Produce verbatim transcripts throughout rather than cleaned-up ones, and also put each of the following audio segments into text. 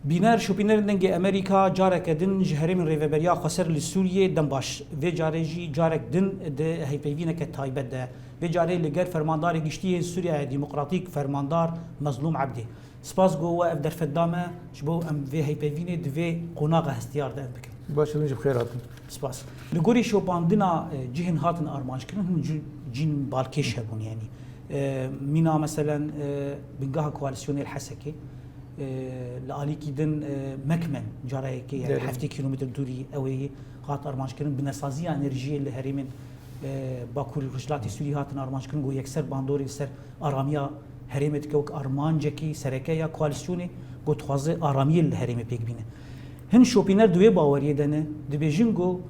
Bîner, şopînerên Dengê Amerîka careke din ji herêmên Rêveberiya Xweser li Sûriyê dem baş. Vê carê jî carek din di hevpeyvîneke taybet de. Vê carê li gel Fermandarê Giştî yên Sûriyeyê Demokratîk, Fermandar Mezlûm Ebdî. Spas ku we ev derfet da me, ji bo em vê hevpeyvînê di vê qonaxa hestiyar de em bikin. Baş e, hûn jî bi xêr hatin. Spas. Li gorî şopandina, e, cihên hatin armanckirin, hin cî-, cîn balkêş hebûn, yanî. E, mîna, meselen, e, bingeha koalîsyonê li Hesekê, e, li alîkî din, e, Mekmen, cara yekê, yanî Derê. heftê kîlometre dûrî ew ê hat armanckirin, binesaziya enerjiyê li herêmên, e, Bakurî Rojhilatê Sûrî hatin armanckirin, ku yekser bandorê li ser aramiya herêmê dike, wek armancekî sereke ya koalîsyonê, ku dixwaze aramiyê li herêmê pêk bîne. Hin şopîner di wê baweriyê de ne, dibêjin ku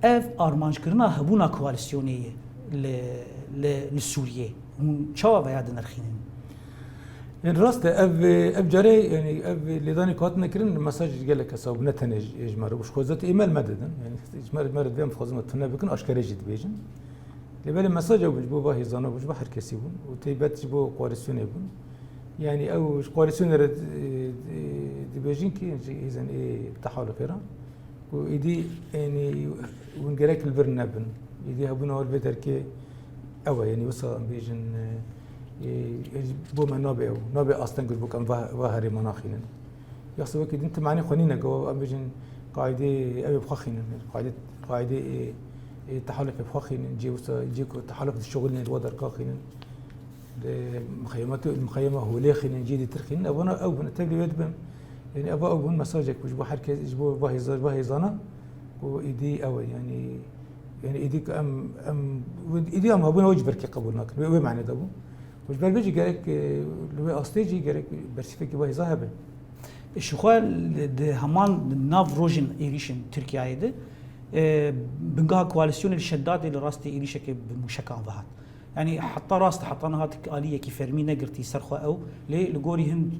ev armanckirina hebûna koalîsyonê ye li, li, li Sûriyê. Hûn çawa veya dinirxînin? Yanî rast e, ev, ev carê, yanî ev lêdanê ku hatine kirin, mesaj gelek hesab, ne tenê ji, ji me re. Û ji xwe zat êmel me didin. Yanî ji me re, me re divê em dixwazin me tune bikin, aşkere jî dibêjin. Lê belê mesaj ew bû ji bo va hêzana bû, ji bo her kesî bûn û taybet ji bo koalîsyonê bûn. Yanî ew ji koalîsyonê re, e, e, dibêjin ki ji hêzên ê tehalufê re ku êdî, yanî hûn gerek li vir nebin. Êdî hebûna wan li vê derkê ew e, yanî wisa em bêjin, e, e, ji bo me nabe ew, nabe asteng ji bo ku em va, va herêma naxînin. Yoksa wekî din timanî xwe nîne ku em bêjin qaîdê ew ê bixwe xînin, qaîdê, qaîdê ê, ê tehalufê bixwe xînin, cê wisa, cê ku tehaluf dişuxulîne, di wa derka xînin. Di mixeyemet, mixeyema holê xînin, cê dîtir xînin. Evana ew bûn, tevlî wê dibin. Yanî eva ew bûn mesajek ku ji bo her kes, ji bo va hêza-, va hêzana ku êdî ew e, yanî, yanî êdî ku em, em, êdî em hebûna wê ji ber kê qebûl nakin. Wê, wê manê de bû. Û ji ber vê jî gerek, e, li wê astê jî gerek bersîfekî wahîza hebe. Ji xwe li, di heman nav rojên êrîşên Tirkiyeyê de, e, bingeha koalîsyonê li Şedadê li rastî êrîşekê bi mûşekan ve hat. Yanî heta rast, heta niha tik aliyekî fermî negirtî ser xwe ew, lê li gorî hin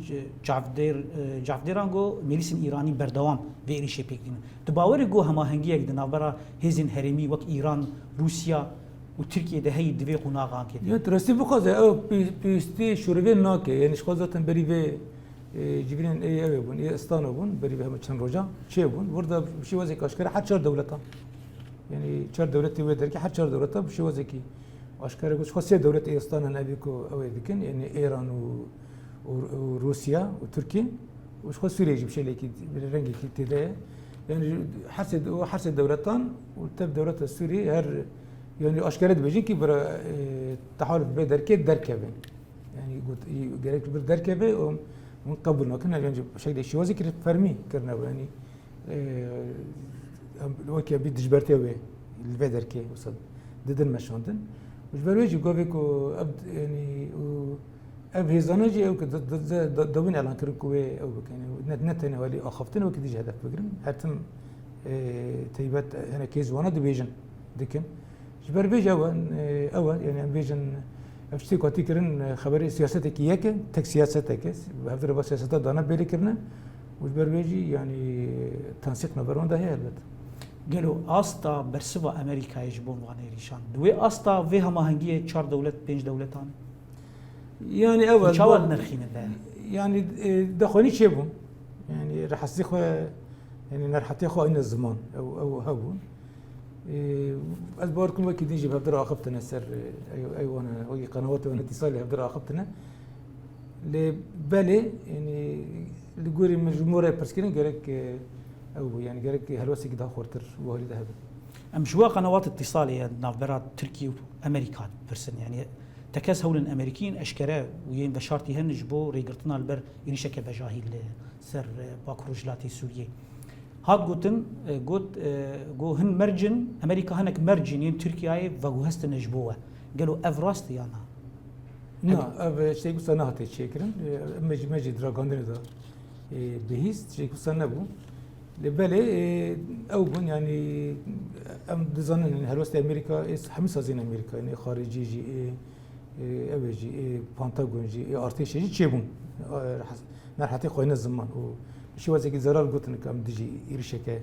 çavdêr, e, çavdêran got mêlîsên Îranî berdewam vê êrîşê pêk dînin. Tu bawer î got hemahengiyek di navbera hêzên herêmî wek Îran, Rûsya, û Tirkiye de heyî di vê qonaxan kê de? Ya, tu rastî bixwaze, ew pê-, pêwîstî şûrivê nake. Yanî ji xwe zaten berî vê, e, civînên ê ew ê bûn, ê Îstana bûn, berî vê heme çend roja çê bûn. Burada bi şêwazekî aşkere her çar dewletan. Yanî çar dewletê wê derkê, her çar dewletan bi şêwazekî aşkere got, ji xwe sê dewlet ê Îstana ne, evê ku ew ê dikin, yanî Îran û û, û Rûsya û Tirkiye û ji xwe Sûriye jî bi şeklekî, bi rengekî tê de ye. Yanî her sê, û her sê dewletan û tev dewleta Sûriyê her, yanî aşkere dibêjin ki bira, e, tehaluf bê derkê derkeve. Yanî got, gerek li vir derkeve û hûn qebûl nakin, yanî bi şeklê şêwazekî fermî kirine, yanî e, em weke bî dijbertê wê li vê derkê wisa didin meşandin. Û ji ber wê jî gavê ku ev, yanî, û ev hêzana jî ew ku di, di, di, di, dawîn elan kirin ku wê ew bikin. Ne, ne tenê welî axaftin, wekî dî jî hedef bigirin. Her tim, e, teybet hinek hêz wana dibêjin, dikin. Ji ber vê jî ew e, ew e, yanî em bêjin, ev tiştê ku hatî kirin, xeberê siyasetekî yek e, tek siyasetek e. Bi hev re va siyaseta dane bêrê kirine û ji ber vê jî, yanî, tensîq navber wan de heye helbet. Gelo asta bersiva Amerîkayê ji bo van êrîşan, di wê asta vê hemahengiyê çar dewlet, pênc dewletan e? Yanî ew e, çawa dinirxînin de? Yanî, e, dexwenî çêbûn. Yanî rehesî xwe, yanî nerhetê xwe ayne ziman. Ew, ew hebûn. Ê, ez bawer dikim wekî din jî bi hevdira axiftin ser, ê, ew, ew wana, wekî qenawatê wana îtîsalê hevdira axiftin. Lê belê, yanî li gorî min ji min re pirs kirin gerek, ê, ew bû, yanî gerek helwestekî daha xurtir û herî de hebe. Em ji we qenawat îtîsalê ye navbera Tirkiye û Amerîka dipirsin, yanî tekez hewlên Amerîkî yên eşkere û yên veşartî hene ji bo rêgirtina li ber êrîşeke bejahî li ser, e, Bakur Rojhilatê Sûriyê. Hat gotin, e, got, e, got hin mercin, Amerîka hinek mercin yên Tirkiyeyê veguhestine ji bo we. Gelo ev rast e ya na? Na, ev, e, tiştekî wisa nehatiye çêkirin. E, me jî, me jî di ragandinê de, e, bihîst, tiştekî wisa nebû. Lê belê, e, ew bûn, yanî em dizanin, yanî helwestê Amerîka, ê hemî saziyên Amerîka, yanî xaricî jî, ê, ê, ew ê jî, ê, Pentagon jî, ê, artêşê jî çêbûn. E, Merhetê xwe ne ziman û bi şêwazekî zelal gotin ku em dijî êrişeke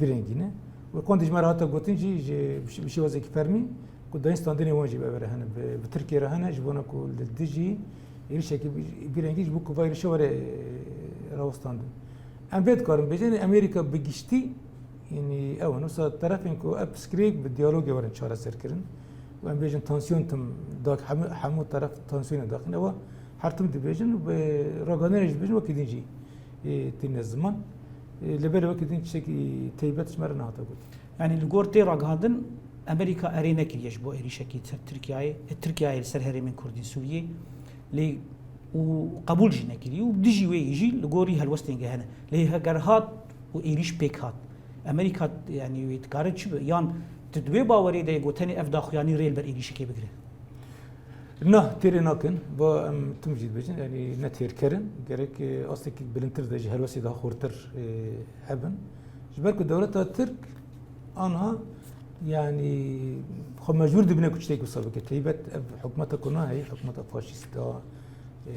vî rengî ne. Û qandî ji me re hate gotin jî ji, bi şêwazekî fermî ku dayîn standinê wan jî bi ev re hene, bi, bi Tirkiyê re hene, ji bona ku li dijî êrişekî vî rengî ji bo ku va êrişe were, e, rawestandin. Em vê dikarin bêjin, Amerîka bi giştî, yanî ew in. Wisa terefên ku ev pirsgirêk bi diyalogê werin çareserkirin û em bêjin tansiyon tim dak, hemû, hemû teref tansiyonê daxin. Ewa her tim dibêjin û bi ragihandinê jî dibêjin, wekî din jî, ê, tîne ziman. Ê, lê belê wekî din tiştekî teybet ji me re nehate gotin. Yanî li gor tê ragihandin, Amerîka erê nekiriye ji bo êrîşekî ser Tirkiyeyê, Tirkiyeyê li ser herêmên Kurdên Sûriyê, lê û qebûl jî nekiriye û dijî wê yî jî li gorî helwestên ge hene. Lê heger hat û êrîş pêk hat, Amerîka, yanî, wê dikare çi be? Yan tu di wê bawerê de yê ku tenê ev daxuyanî rê li ber êrîşekê bigire? Na, têrê nakin. Va em tim jî dibêjin, yanî ne têrker in. Gerek, e, astekî bilindtir de ji helwestê daha xurtir, e, hebin. Ji ber ku dewleta Tirk anha, yanî, xwe mecbûr dibine ku tiştekî wisa bike. Teybet ev hikûmeta ku naheyî, hikûmeta faşîst a, e,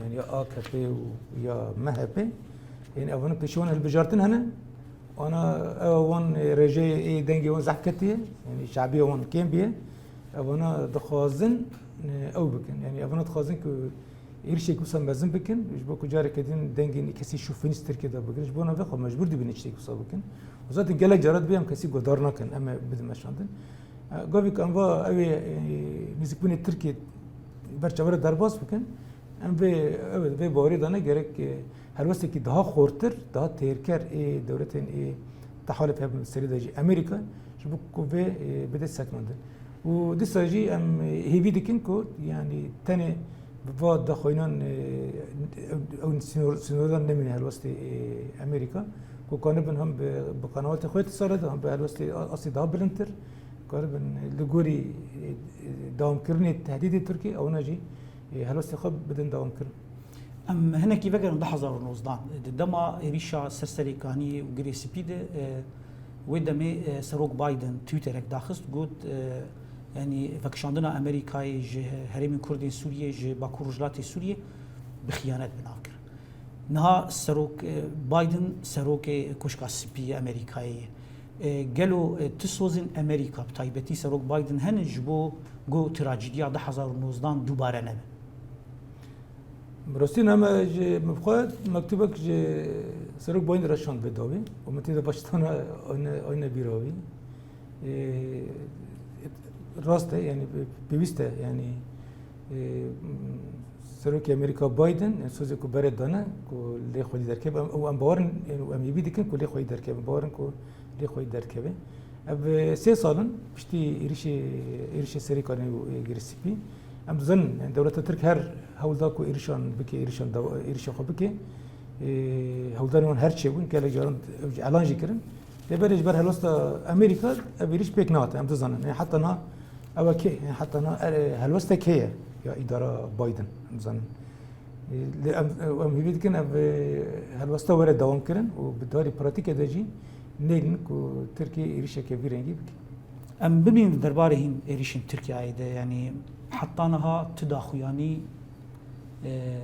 yanî ya A K P û ya M H P. Yanî evana pêşî wan hilbijartin hene. Ana ew wan, e, rêjeyê ê dengê wan zehf ketiye. Yanî şabiya wan kêm biye. Evana dixwazin, e, ew bikin. Yanî evana dixwazin ku êrişek wisa mezin bikin, ji bo ku careke din dengên kesî şofinîst Tirkiye de bigirin. Ji bona vê xwe mecbûr dibin tiştek wisa bikin. Û zaten gelek cara dibê em kesî guhdar nakin, em ê bidin meşandin. E, gavê ku em va ew ê, e, nêzîkbûnê Tirkiye ber çavre derbas bikin, em vê, ew ê, vê bawerê de ne gerek, e, helwestekî daha xortir, daha têrker ê dewletên ê tehalif hebin serî de jî Amerîka, ji bo ku vê, e, bide sekmandin. Û dîsa jî em hêvî dikin ku, yanî, tenê bi va daxuyanînan, e, ew, ew sînor-, sînordan nemîne helwestê, e, Amerîka, ku kanibin hem bi, bi qenawatê xwe tîsare de, hem bi helwestê a-, astê daha bilindtir, kanibin li gorî, e, e, dewamkirinê tehdîdê Tirkiyê, ewna jî, e, helwestê xwe bidin dewamkirin. Em hinekî vegerin du hezar û nozdeh. Di dema êrîşa ser Serê Kaniyê û Girê Spî de, e, wê demê, e, Serok Biden Twitterek daxist, got, e, yanî vekişandina Amerîkayê ji herêmên Kurdên Sûriyê, ji Bakur Rojhilatê Sûriyê bi xiyanet bi nav kir. Niha Serok, e, Biden serokê Koşka Spî yê Amerîkayê ye. E, gelo, e, tu sozên Amerîka, bi taybetî Serok Biden hene ji bo ku trajediya du hezar û nozdeh dubare nebe? Bi rastî ne, me ji, min bi xwe mektûbek ji Serok Biden re şand vê dawî û min tê de baştana ayne, ayne bîra wî. Ê, rast e, yanî pê-, pêwîst e, yanî, ê, Serokê Amerîka Biden, yanî sozê ku berê dane, ku lê xwedî derkeve, em, û em bawerin, yanî em hêvî dikin ku lê xwedî derkeve, em bawerin ku lê xwedî derkeve. Ev, e, sê sal in piştî êrişê, êrişê Serê Kaniyê û, e, Girê Spî. Em dizanin, yani, dewleta Tirk her hewl da ku êrişan bike, êrişan dawa-, êrişa xwe bike. E, hewldanên wan her çê bûn, gelek caran ew jî elan jî kirin. Lê belê ji ber helwesta Amerîka ev êriş pêk nehate, em dizanin. Yani, heta niha ew e kê, yani, heta niha, e, helwestek heye ya îdara Biden, em dizanin. Lê em, em hêvî dikin ev, e, helwesta were dewam kirin û bi darî pratîkê de jî neynin ku Tirkiye êrişeke vî rengî bike. Em bimînin derbarê hîn êrişên Tirkiyeyê de, yanî heta niha tu daxuyanî, e,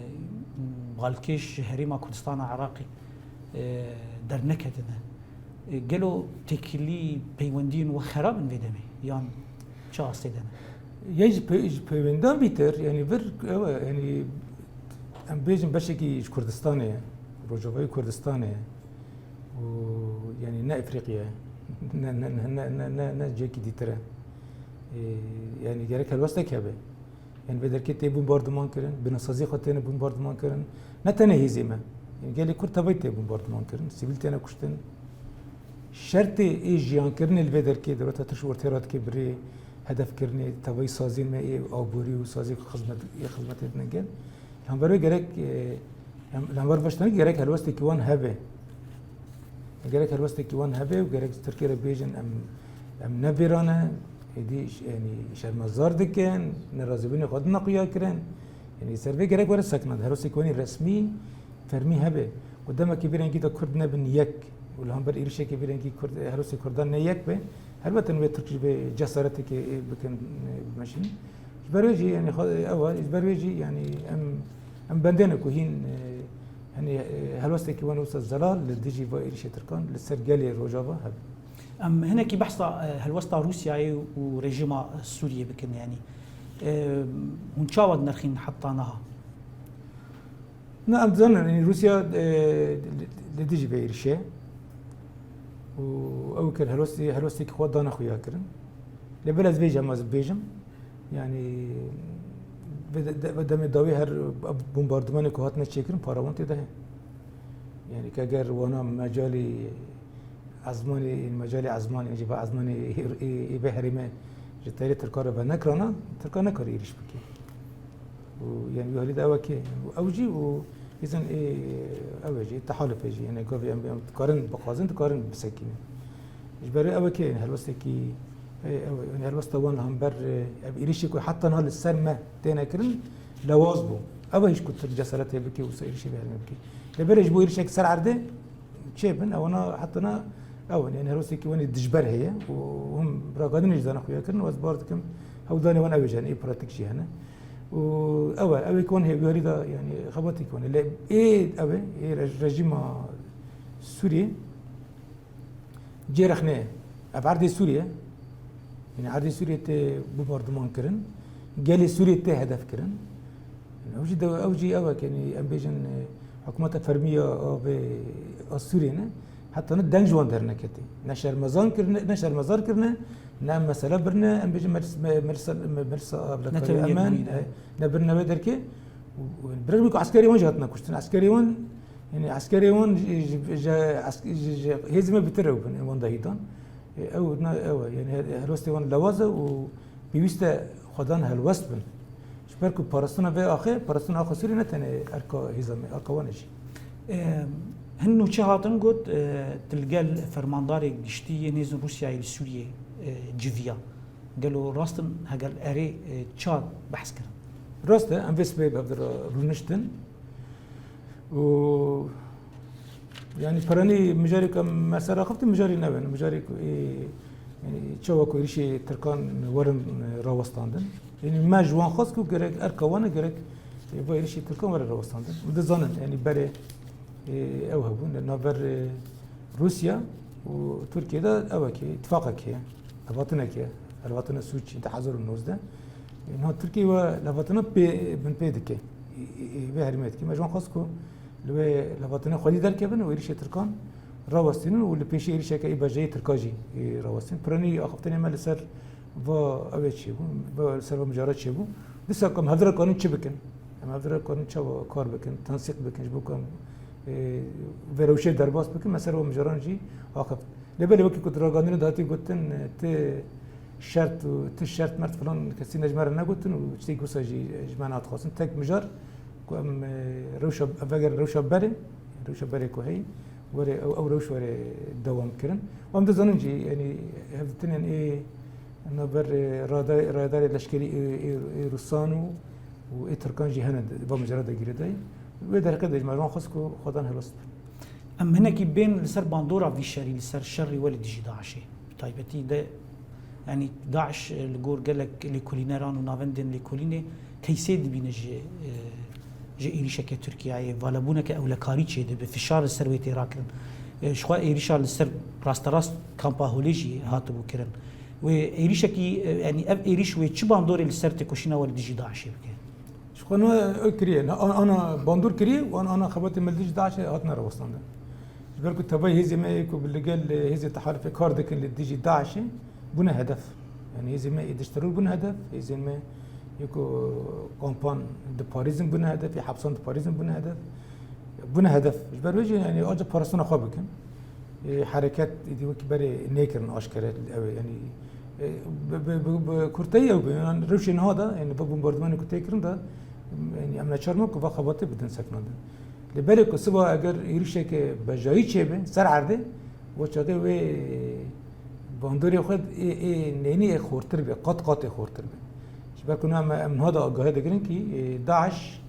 balkêş ji Herêma Kurdistana Iraqê, e, derneketine. E, gelo têkilî peywendiyên we xerab in vê demê? Yan çi astê de ne? Ya ji pe-, ji peywendan bîtir, yanî vir, ew e, yanî em bêjin beşekî ji Kurdistanê ye, Rojavayê Kurdistanê ye û, yanî, ne Efrîqiya ye, ne, ne, ne cihekî dîtir e. E, yanî gerek helwestek hebe. Yanî vê derkê tê bombardiman kirin, binasazî xwe têne bombardiman kirin. Ne tenê hêzê me. Yanî gelê Kurd tevayî tê bombardiman kirin, sivîl têne kuştin. Şertê ê jiyankirinê li vê derkê dewleta Tirk ji ortê re dike bi rê hedefkirinê, tevayî saziyên me ê aborî û saziyên xizmet-, ê xizmetê didin gel. Li hember wê gerek, e, em, li hember veştene gerek helwestekî wan hebe. Gerek helwestekî wan hebe û gerek ji Tirkiyê re bêjin em, em ne vêra ne, êdî ş-, yanî şermezar dikin, nerazîbûnê xwe dine xuya kirin. Yanî ser vê gerek were seknand, helwestekî wan ê resmî, fermî hebe. Û demekî vî rengî de Kurd nebin yek û li hember êrişekê vî rengî Kurd, helwestê Kurdan ne yek be, helbet em wê Tirk jî vê cesareteke, e, bikin, e, bimeşînin. Ji ber wê jî, yanî, xwe, ew e, ji ber wê jî, yanî, em, em bendê ne ku hîn, e, Yanî, e, helwestekî wan wisa zelal li dijî va êrişê Tirkan li ser gelê Rojava hebe. Em hinekî behsa, e, helwesta Rûsyayê û rejîma Sûriyê bikin, yanî, e, hûn çawa dinirxîn heta niha? Na, em dizanin, yanî Rûsya, e, li, li dijî vê êrişê û ew kir helwestê-, helwestekî xwe dane xuya kirin. Lê bila ez bêjim, ez bêjim, yanî vê de-, de-, vê demê dawî her bombardimanê ku hatine çêkirin, para wan tê de heye. Yanî ke eger wana mecalê ezmanê, mecalê ezmanê, jî va ezmanê ê, ê, ê vê herême ji teyarê Tirka re venekirana, Tirka nekare êrîş bike. Û, yanî, wî halî de ew e kê. Û ew jî û hêzên ê, ew e jî, tehalufê jî, yanî, gavê em, em dikarin bixwazin, dikarin bisekînin. Ji ber wê ew e kê, yanî, helwestekî, ê, ew e, yanî, helwesta wan li hember, e, ev êrîşê ku heta niha li ser me têne kirin, lewaz bû. Ew e hîç ku Tirk cesaretê bike û ser êrîşê vê herêmê bike. Lê belê ji bo êrîşek ser erdê, çêbin, ewana hetana ew in, yanî helwestekî wan ê dijber heye û hûn ragihandinê jî dane xuya kirin û ez bawer dikim hewldanê wan ew ê jî hene, ê pratik jî hene. Û ew e, ew ê ki wan heye, wî halî de, yanî xebatê ki wan e. Lê ê ew e, ê re-, rejîma Sûriyê cê rexne, ev erdê Sûriyê, yanî erdê Sûriyê tê bombardiman kirin, gelê Sûriyê tê hedef kirin. Ew jî de, ew jî ew e, yanî em bêjin, e, hikûmeta fermî ya, a vê, a Sûriyê ne, heta ne deng ji wan derneketê. Ne şermezar kirine, ne şermezar kirine, ne em mesela birine, em bêjin meclis-, me-, meclisa, me-, meclisa Evlekariyê Neteweyê Emen, Yekbûyî de. E, ne birine wê derkê. Û, û birêz ku eskerê wan jî hatine kuştin. Eskerê wan, yanî eskerê wan ji, ji, ji, esk-, ji, ji hêzê me bêtir ew bin, wan dahî dan. E, ew ne, ew e, yanî her-, helwestê wan lewaz e û pêwîst e xwedan helwest bin. Ji ber ku parastina vê axê, parastina axa Sûrî ne tenê erka hêza me, erka wan e jî. Em, hin nûçe hatin got, e, tu li gel fermandarê giştî yên hêzên Rûsyayê li Sûriyê, e, civiya. Gelo rast in, hegel erê, e, ça behs kirin? Rast e, em vê sibê bi hev re rûniştin. Û, yanî, peranî mijarê ku em ser axiftin, mijarê newin. Mijarê ku ê, yanî, çawa ku êrîşê Tirkan werin, e, rawestandin. Yanî, me ji wan xwest ku gerek erka wan e, gerek, e, va êrîşê Tirkan were rawestandin. Em dizanin, yanî, berê, e, ew hebûn, li navber, e, Rûsya û Tirkiye de ew e ki, îtifaqek heye. Levhatineke, levhatina Sûçî du hezar û nozdeh. Niha Tirkiye we levhatina pê, binpê dike. Ê, ê, ê, vê herêmê dike. Me ji wan xwest ku li wê levhatinê xwedî derkevin û êrîşê Tirkan rawestînin û li pêşî êrîşeke ê bejeyê Tirka jî, ê, rawestînin. Piranî axiftinê me li ser va ew ê çêbû, va li ser va mijara çêbû. Dîsa ku em hevdira kanin çi bikin? Em hevdira kanin çawa kar bikin, tensîq bikin, ji bo ku em, ê, vê rewşê derbas bikin, me ser va mijaran jî axift. Lê belê wekî ku di ragihandinê de hatî gotin, ti şert û ti şert mert filan kesî ne ji me re negotin û tiştekî wisa jî ji me nehatiye xwestin. Tek mijar ku em, e, rewşa, vegerin rewşa berê, rewşa berê ku heyî, were ew, ew rewş were dewam kirin. Û em dizanin jî, yanî hevdîtinên ê navber, e, rada-, radarê leşkerî ê, ê, ê Rûsan û, û ê Tirkan jî hene di va mijara de girêdayî. Wê derheqê de ji me wan xwest ku xwedan helwest bin. Em hinekî bên li ser bandora vî şerî, li ser şerî we li dijî DAIŞê. Bi taybetî de, yanî DAIŞ, e, li gor gelek lêkolîneran û navendên lêkolînê teysê dibîne ji, e, ji êrîşeke Tirkiyeyê, valebûneke ewlekarî çêdibe, fişar li ser wê tê rakirin. E, ji xwe êrîşa li ser rasterast kampa Holê jî hatibû kirin. Wê êrîşekî, e, yanî ev êrîş wê çi bandorê li ser têkoşîna we li dijî DAIŞê bike? Ji xwe ne ew kiriye, ne an-, ana bandor kiriye û an-, ana xebatê me li dijî DAIŞê hatine rawestandin. Ji ber ku tevayê hêzê me yê ku bi li gel, e, hêzê tehalufê kar dikin li dijî DAIŞê bûne hedef. Yanî hêzê me yê dişteror bûne hedef, hêzên me yê ku kampan diparêzin bûne hedef, yê hepsan diparêzin bûne hedef. Bûne hedef. Ji ber wê jî, yanî, ancak parastina xwe bikin. E, hereket êdî wekî berê nêkirin aşkere, ew ê, yanî, e, bi, bi, bi, bi kurteyî ew bi, yanî, rewşê niha de, yanî, bi bombardimanê ku tê kirin de, yanî, em neçar me ku va xebatê bidin sekinandin. Lê belê ku siba eger êrişeke bejayî çêbe ser erdê, we çaxê wê bandorê xwe ê, ê nênî ê xortir be, qat qat ê xortir be. Ji ber ku niha me, em niha de agahî digirin kî, e, DAIŞ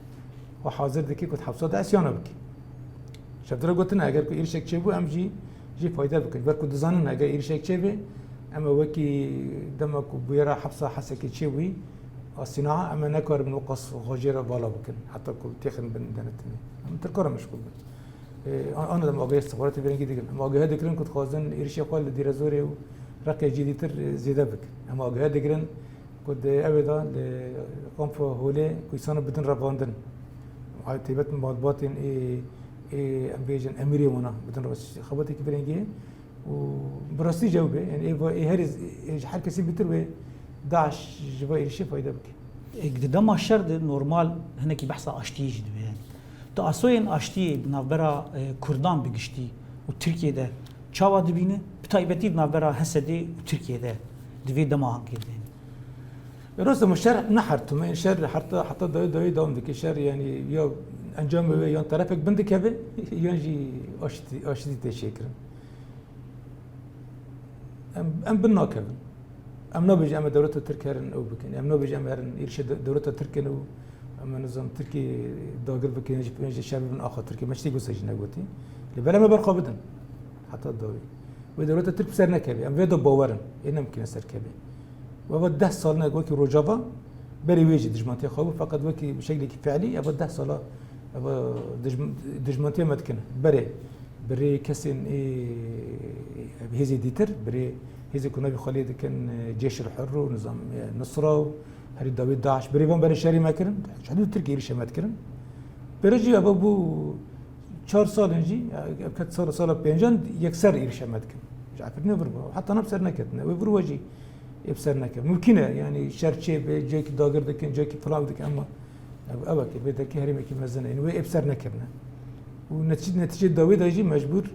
xwe hazir dike ku di hepsa de îsyana bike. Ji hev re gotin, eger ku êrişek çêbû, em jî jê fayde bikin. Ji ber ku dizanin, eger êrişek çêbe, em ê wekî dema ku bûyera hepsa Hesekê çêbûyî, a Sînaa, em ê nekaribin wek qas xwe jê re vala bikin, heta ku têxin bin denetimê. Em Tirka re meşxûl bin. E, an-, ana dem agahî istixbaratê vê rengî digirin. Em agahî digirin ku dixwazin êrişê xwe li Dêrezorê û Reqê cîdîtir, e, zêde bikin. Em agahî digirin ku di ew ê de li kampa Holê ku îsana bidin revandin. Ay taybet malbatên ê, ê, em bêjin, emirê wana bidin rastî xebatekî firengî ye û bi rastî jî ew be. Yani ê va-, ê herî z-, ê ji her kesî bitir wê DAIŞ ji va êrişê fayda bike. Ê, di dema şer de normal hinekî behsa aştiyê jî dibe yani. Tu asoyên aştiyê di navbera, e, Kurdan bi giştî û Tirkiyê de çawa dibîne? Bi taybetî di navbera H S D'ê û Tirkiyê de di vê dema hangê de yani. Rast e, şer ne her tim e. Şer heta, heta dawî, dawî dewam dike. Şer yani ya encamê wê yan terefek bin dikeve, yan jî aştî, aştî tê çêkirin. Em, em bin nakevin. Em nabêjin em ê dewleta Tirk herin ew bikin. Em nabêjin em herin êrişê de-, dewleta Tirk kin û em ê nizam Tirkî dagir bikin, yan jî, yan jî şer bibin axa Tirkî. Me tiştê wisa jî negotiye. Lê belê me berxwe bidin. Heta dawî. Wê dewleta Tirk bi ser nekeve. Em vê de bawer in. Ê nemkine ser keve. Eva deh sal ne wekî Rojava, berê wê jî dijmantiyê xwe bû, feqet wekî bi şeklekî fe'lî, eva deh sala, eva dijm-, dijmantiya me dikin. Berê, bi rê kesên ê, hêzê dîtir, bi rê hêzê ku navê xwe lê dikin, e, Cêşil Hurr û nizam, e, Nusra û herî dawî DAIŞ. Bi rê van berê şerê me kirin, ji hidûd Tirkiyê êrişê me dikirin. Pêre jî eva bû çar salên jî, ev ket sala, sala pêncan yekser êrişê me dikin. Ji Efrînê vir bû. Heta niha bi ser neketine. Wê vir we jî ê bi ser neke. Mimkîn e, yanî şer çê be, cihekî dagir dikin, cihekî filan dikin, ema ev, ev e ki vê derkê herêmekî mezin e. Yanî wê ê bi ser nekirine. Û netî-, netîcê dawî de jî mecbûr,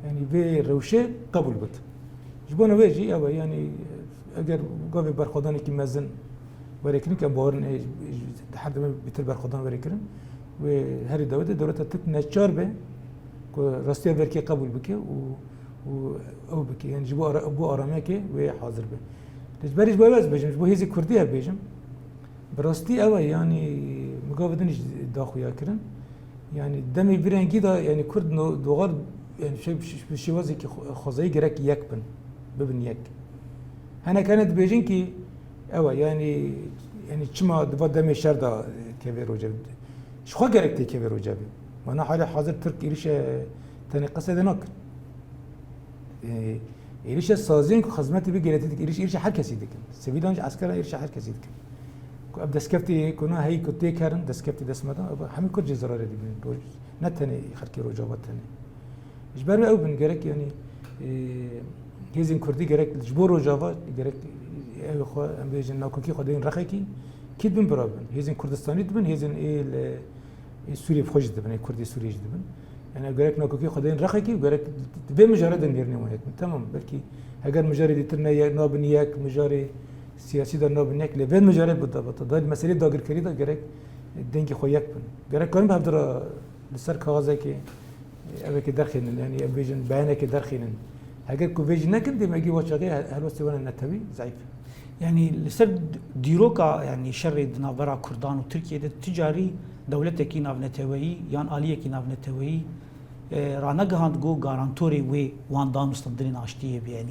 yanî vê rewşê qebûl bit. Ji bona wê jî ew e, yanî eger gavê berxwedanekî mezin were kirin, ke em bawer in ê, her demê bêtir berxwedan were kirin, wê herî dawî de dewleta Tirk neçar be ku rastiya vê derkê qebûl bike û, û ew bike. Yanî ji bo ara-, bo aramiyekê wê hazir be. Lê ji berî ji bo ev ez bêjim, ji bo hêzê Kurdî ev bêjim. Bi rastî ew e, yanî min gava din jî da xuya kirin. Yanî demê vî rengî de, yanî Kurd no-, doğal, yanî şey, bi şêwazekî xwe-, xwezayî gerek yek bin, bibin yek. Hinek hene dibêjin kî ew e, yanî, yanî çima di va demê şer de keve rojevê? Ji xwe gerek tê keve rojevê. Mana halê hazir Tirk êrişe tenê qesede nakin. Ê, êrişe saziyên ku xizmetê vê geletî dikin, êrîş, êrişe her kesî dikin. Sivîlan jî, eskeran êrişe her kesî dikin. Ku ev destkeftê ku na heyî ku tê kerin, destkeftê dest me de, ev hemî Kurd jî zirarê dibînin. Roj-, ne tenê xelkê Rojava tenê. Ji ber wê ew bin gerek, yanî, ê, hêzên Kurdî gerek ji bo Rojava, gerek ew xwe, em bêjin, nakokî xwe deyin rexekî, kî dibin bira bin. Hêzên Kurdistanî dibin, hêzên ê li, ê Sûriyê bi xwe jî dibin, ê Kurdê Sûriyê jî dibin. Yani gerek nakokî xwe deyin rexekî, gerek vê mijarê de nêrînê wan yek bin. Temam, belkî heger mijarê dîtir ne ye-, nabin yek, mijarê siyasî de nabin yek, lê vê mijarê bi da-, bi da-, da-, meselê dagirkerî de gerek dengê xwe yek bin. Gerek karin bi hevdira li ser kaxezekê, evekê derxînin, yani em bêjin beyanekê derxînin. Heger ku vê jî nekin, demekî wa çaxê he-, helwestê wan netewî zayîf e. Yani li ser d-, dîroka, yani şerê di navbera Kurdan û Tirkiyê de ti carî dewletekî navneteweyî yan aliyekî navneteweyî, e, ranegihand ku garantorê wê wan danûstandinên aştiyê be. Yani,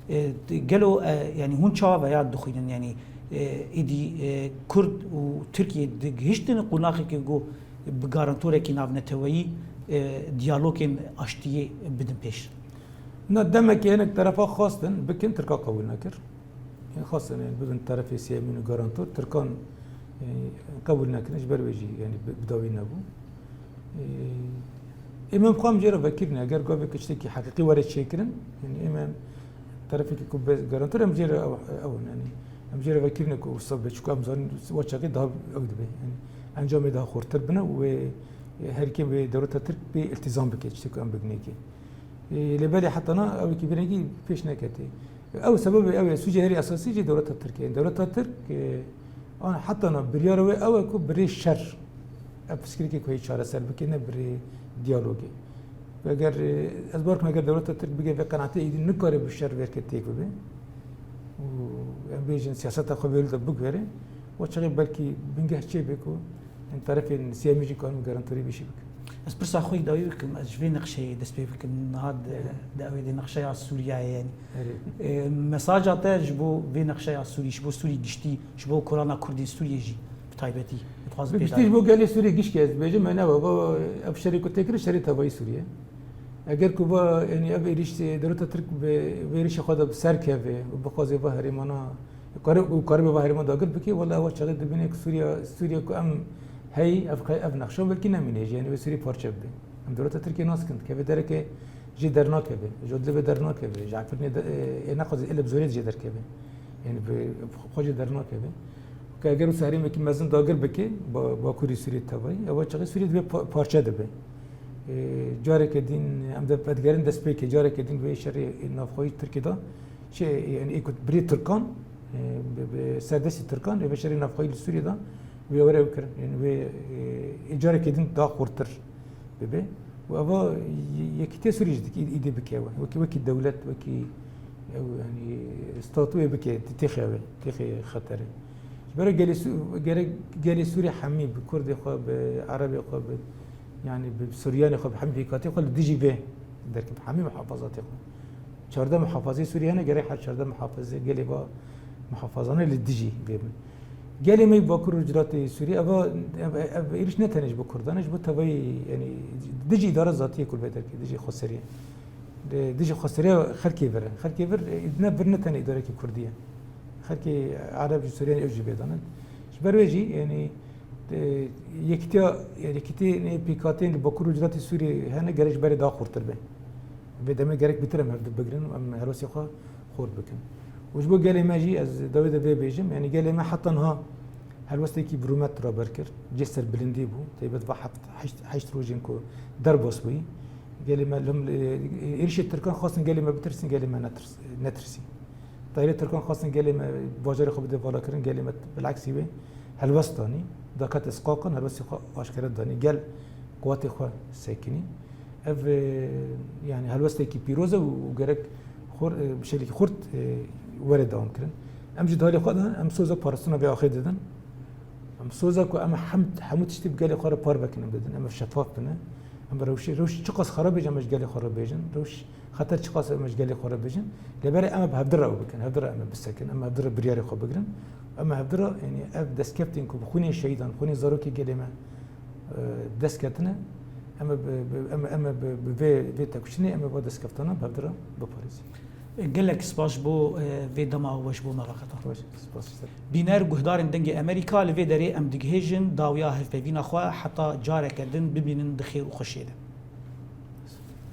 e, t-, gelo, e, yani hûn çawa veya dixwînin? Yani, e, êdî, e, Kurd û Tirkiye digihiştin qunaxekê ku bi garantorekî navneteweyî, e, diyalogên aştiyê bidin pêş? Na demekê hinek terefa xwestin bikin, Tirka qebûl nekir. Ê xwestin ê bibin terefê sêyemîn û garantor, Tirkan, ê, qebûl nekirin, ji ber wê jî, yanî bi, bi dawî nebû. Ê, ê me em xwe em jê re vekirine, eger gavê ku tiştekî heqîqî were çêkirin, yanî ê me em terefekî ku be garantor em jê re ew, ew in, yanî em jê re vekirine ku wisa be, çiku em zanin wa çaxê daha ew dibe, yanî encamê daha xurtir bine û wê, ê, herkê wê dewleta Tirk pê îltîzam bike, tiştê ku em biginê kê. Ê, lê belê heta na ew yekî vî rengî pêş neketê. Ew sebebê ew ye, sûcê herî esasî jî dewleta Tirk e. Dewleta Tirk, e, an heta na biryara wê ew e ku bi rê şer ev pirsgirêkê ku heyî çareser bike, ne bi rê diyalogê. Eger, e, ez bawer kim eger dewleta Tirk bige vê qenaetê êdî nikare bi şer vê derkê têk bibe û em bêjin siyaseta xwe vê de biguhere, o çaxê belkî bingeh çê be ku Em terefên sêyemî jî karin garantorî vê şî bikin. Ez pirsa xwe yî dawî bikim, ez ji vê nexşeyê dest pê bikim. Niha di, Evet. di ew ê de nexşeya Sûriyeyê ye, yanî. Evet. E, mesaja te ji bo vê nexşeya Sûrî, ji bo Sûrî giştî, ji bo kolana Kurdên Sûriyê jî bi taybetî, dixwazim Bi pê giştî dayî. ji bo gelê Sûrî gişkê ez dibêjim, me nava, va ev şerê ku tê kirin, şerê tevayî Sûriyê. Eger ku va, yanî ev êrîş, dewleta Tirk bi, bi êrîşê xwe de bi ser keve û bixwaze va herêmana, kare-, û karibe va herêman dagir bike, wela ew çaxê dibîne ku Sûriya, Sûriya ku em Hey, ev qe-, ev nexşa belkî nemîne jî, yanî wê Sûrî parçe bibe. Em dewleta Tirkiyê nas dikin, dikeve dereke jê dernakeve, ji Idlibê dernakeve, ji Efrînê de, e, ê nexwazê ê li bi zorê jê derkeve. Yanî bi xwe jê dernakeve. Ke eger wisa herêmekî mezin dagir bike, ba-, Bakurî Sûriyê tevayî, ewa çaxê Sûriyê dibe pa-, parçe dibe. E, careke din em de vedigerin destpêkê, careke din vê şerê navxweyî Tirkiyê de, çi, yanî ê ku birê Tirkan, e, bi, bi serdestî Tirkan, ê vê şerê navxweyî li Sûriyê de, wê were ew kirin. Yanî wê, e, ê careke din daha xurtir bibe. Û eva ye-, yekîtiya Sûriyê jî dikî-, îdî bike ew. Wekî, wekî dewlet, wekî ew, yanî statûyê bike, tê-, têxê ew, têxê xeterê. Ji ber gelê Sû-, gerek gelê Sûrî hemî bi Kurdê xwe, bi Erebê xwe, bi, yanî bi Suryanê xwe, bi hemî pêkhatiyê xwe li dijî vê derkeve, hemî muhafazatê xwe. Çardeh muhafazê Sûrî hene, gerek her çardeh muhafazê gelê va muhafazane li dijî vê bin. Gelê me yê Bakur û Rojhilatê Sûrî, eva, ev, ev êrîş ne tenê ji bo Kurdan e, ji bo tevayî, yanî dijî îdara zatiyê ku li vê derkê, dijî xweseriyê. Di-, dijî xweseriya xelkê vir e. Xelkê vir, e, ne vir ne tenê îdarekî Kurdî ye. Xelkê Ereb jî, Suryanî ew jî vê de ne. Ji ber wê jî, yanî, e, yekîtiya, yanî yekîtiyê pêkhateyên li Bakur û Rojhilatê Sûriyê hene, gerek ji berê daha xurtir be. Vê demê gerek bêtir em hevdu bigrin û em helwestê xwe xurt bikin. Û ji bo gelê me jî ez dawê de vê bêjim, yanî gelê me heta niha helwestekî bi rûmet raber kir. Cê serbilindî bû, taybet va heft, heşt, heşt rojên ku derbas bûyî. Gelê me lim, e, êrişê Tirkan xwestin gelê me bitirsîn, gelê me netirs-, netirsî. Tayê Tirkan xwestin gelê me bajarê xwe bide valakirin, gelê me bileksî wê helwest danî. Daket isqaqin, helwestê xwe aşkere danî. Gel quwetê xwe sekinî. Ev, e, yanî helwestekî pîroz e û gerek xor-, e, bi şeklekî xurt, e, were dewam kirin. Em jî di halê xwe de em soza parastina vê axê didin. Em soza ku em hem, hemû tiştî bi gelê xwe re par vekin em didin. Em şefaf bine. Em rewşê, rewş çiqas xerab bêje em ji gelê xwe re bêjin. Rewş xeter çiqas em ji gelê xwe re bêjin. Lê berê em bi hevdira ew bikin. Hevdira em bisekin. Em hevdira biryarê xwe bigirin. Em hevdira, yanî ev destkeftên ku bi xwînê şehîdan, xwînê zarokê gelê me, e, dest ketine, em ê bi, bi, em, em ê bi, bi vê, vê tekoşînê em ê va destkeftana bi hevdira biparêzin. Gelek spas bo, e, vê dema we ji bo me vexeta. Baş, spas ji te. Bîner, guhdarên Dengê Amerîka, li vê derê em digihêjin dawiya hevpeyvîna xwe, heta careke din bimînin di xêr û xweşiyê de.